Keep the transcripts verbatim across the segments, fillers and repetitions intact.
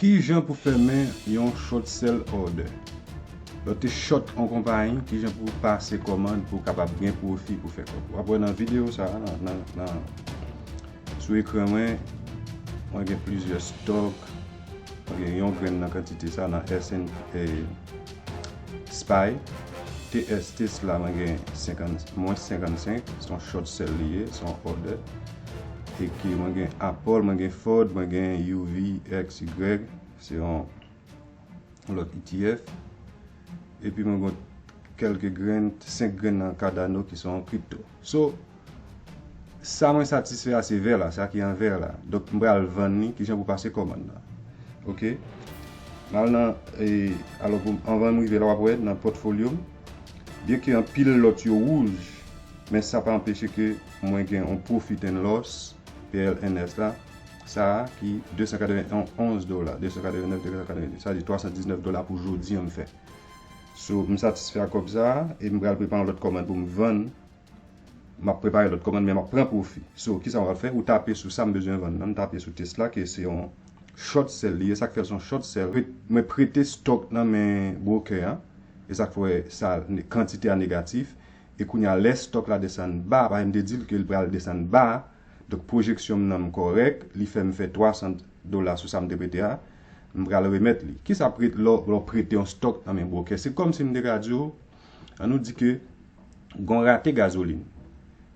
Kijan pou fèmen yon short sell order? Lè w te short yon konpayi, kijan pou pase kòmand pou w kapab gen pwofi pou fè kòb? W ap wè nan videyo sa a, nan, nan, nan, sou ekran mwen, mwen gen plizyè stock. Mwen gen yon grenn nan kantite sa nan S and P, eh, spy. T S Tesla, mwen gen senkant, mwens senkannsenk, se yon short sell li ye, se yon order. E ki mwen gen Apple, mwen gen Ford, mwen gen U V X Y, se yon lòt E T F. Epi mwen gen kèlke grenn, senk grenn nan Cardano ki se yon kripto. So, sa mwen satisfè a se vè la, sa ki an vè la. Donk, m pral vann li, kijan pou pase kòmand la. Oke? M al nan, e, alò, pou, anvan m rive la, w ap wè nan pòtfolyo m, byenke anpil lòt yo wouj, men sa pa anpeche ke mwen gen yon profit and loss, P L N S la, sa a ki de san katrevenonz dola, de san katrevenèf, de san katrevenèf, sa di twa san diznèf dola pou jodi an m fè. So, m satisfè ak kòb sa a, e m pral prepare yon lòt kòmand pou m vann. M ap prepare lòt kòmand, men m ap pran pwofi. So, kisa m pral fè? Ou tape sou sa m bezwen vann nan, m tape sou Tesla, ke se yon short sell li ye, sa k fè l se yon short sell. Mwen prete stock nan men broker an, e sa k fè sa, kantite a negatif. E kounye a, lè stock la desann ba, paske m te di l ke l pral desann ba, donk pwojeksyon m nan m kòrèk, li fè m fè twa san dola sou sa m te prete a, m pral remèt li. Kisa pre-, lè w, lè w prete yon stock nan men broker? Se kòmsi m te ka di w, ann nou di ke gon rate gazolin.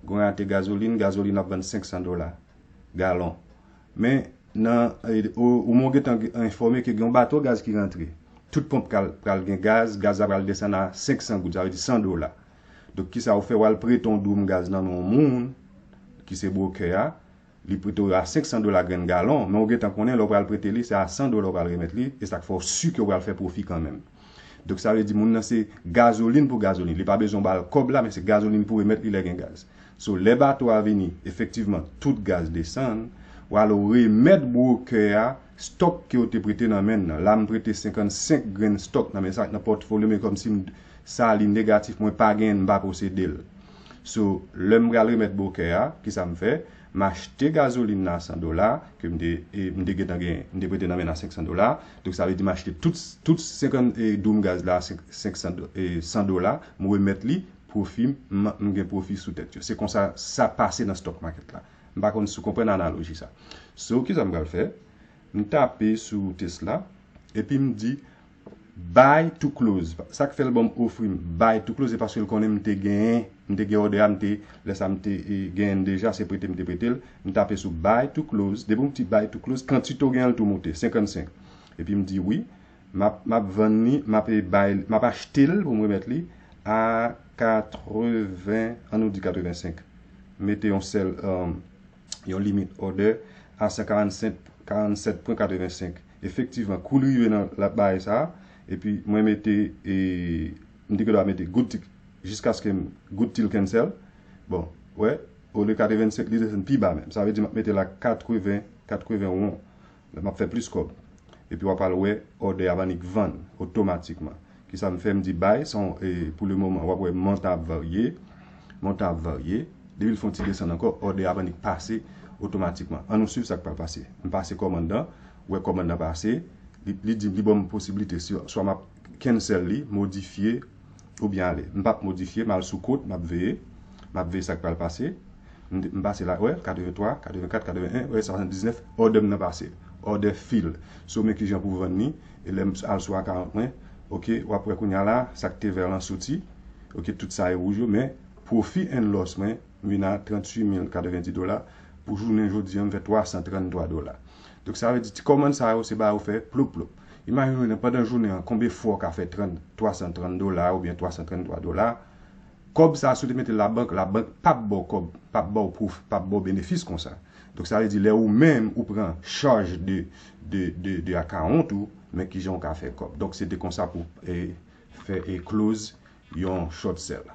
Gon rate gazolin, gazolin ap vann senk san dola galon. Men, nan, e, o, o mwen gentan enfòme ke gen yon bato gaz ki rantre. Tout ponp pral, pral gen gaz, gaz la pral desann a senk san goud, sa vle di san dola. Donk, kisa ou fè? W al prete yon dwoum gaz nan men yon moun ki se broker a, li prete w a senk san dola grenn galon, men ou gentan konnen lè w pral prete li, se a san dola w pral remèt li, e sa k fè w si ke w pral fè pwofi kanmenm. Donk, sa vle di moun nan se gazolin pou gazolin. Li pa bezwen w ba l kòb la, men se gazolin pou remèt li lè gen gaz. So, lè bato a vini, efektivman, tout gaz desann, w al remèt broker a stock ke w te prete nan men l nan. La, m prete senkannsenk grenn stock nan men sa, nan pòtfolyo m, e kòmsi m, sa li negatif, mwen pa genyen l, m pa posede l. So, lè m pral remèt broker a, kisa m fè? M achte gazolin nan a san dola, ke m te, e, m te gentan gen, m te prete nan men l a senk san dola. Donk, sa vle di m achte tout, tout senkant, e, dwoum gaz la a senk, senk san do-, e, san dola, m remèt li, pwofi, m, m gen pwofi sou tèt yo. Se konsa sa pase nan stock market la. M pa konn si w konprann analoji sa. So, kisa m pral fè? M tape sou Tesla, epi m di, buy to close. Sa k fè l ban m ofri m buy to close, se paske l konnen m te genyen, m te gen order a, m te, lè sa m te, e, genyen l deja, se prete m te prete l. M tape sou buy to close. Depi m di buy to close, kantite w genyen l tou moute, senkannsenk. Epi m di wi, m ap, m ap vann li, m ap, e, bay, m ap achte l pou m remèt li a katreven, ann nou di katrevensenk. Mete yon sèl, um, yon limit order a san karannsèt, karannsèt pwen katrevensenk. Efektivman, kou l rive nan la, bagay sa a, epi mwen mete, e, m te gen dwa mete good till, jiskaske m, good till cancel. Bon, wè, olye katrevensenk, li desann pi ba menm. Sa vle di m ap mete l a katreven, katreven won. Lè m ap fè plis kòb. Epi w ap al wè order a annik vann otomatikman. Kisa m fè? M di buy, se yon, e, pou le moman, w ap wè montan ap varye, montan ap varye. Depi l fè yon ti desann ankò, order a annik pase otomatikman. Ann nou swiv sa k pral pase. M pase kòmann nan, wè kòmann nan pase, li, li di, li ban m posiblite, si, swa m ap cancel li, modifye, oubyen ale. M p ap modifye, m al sou kont, m ap veye, m ap veye sa k pral pase. M, m pase la, wè, katrevenntwa, katrevenkat, katrevennen, wè, swasanndiznèf, order m nan pase. Order fill. So, men kijan pou vann li, e lè m al sou account mwen, oke, w ap wè kounye a la, sa k te vè lan soti, oke, tout sa e wouj yo, men pwofi and loss mwen, m vin a tranntuit mil katrevendis dola, pou jounen jodi a, m fè twa san tranntwa dola. Donk, sa vle di, ti kòmann sa yo, se bagay ou fè plop, plop. Imajine w, pandan jounen an, konbyen fwa w ka fè trant, twa san trant dola oubyen twa san tranntwa dola, kòb sa a, si w te mete l labank, labank p ap ba w kòb, p ap ba w pwof, p ap ba w benefis konsa. Donk, sa vle di, lè ou menm, ou pran chaj de, de, de, de account ou, men kijan w ka fè kòb. Donk, se te konsa pou, e, fè, e, close yon short sell.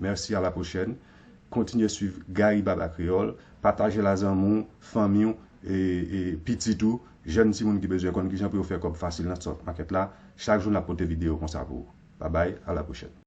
Mèsi, à la prochaine. Kontinye swiv Gary Baba Kreyòl. Pataje l a zanmi w, fanmi w, e, e pitit ou, jèn timoun ki bezwen konn kijan pou yo fè kòb fasil nan stock market la. Chak jou n ap pote videyo konsa pou ou. Babay, à la prochaine.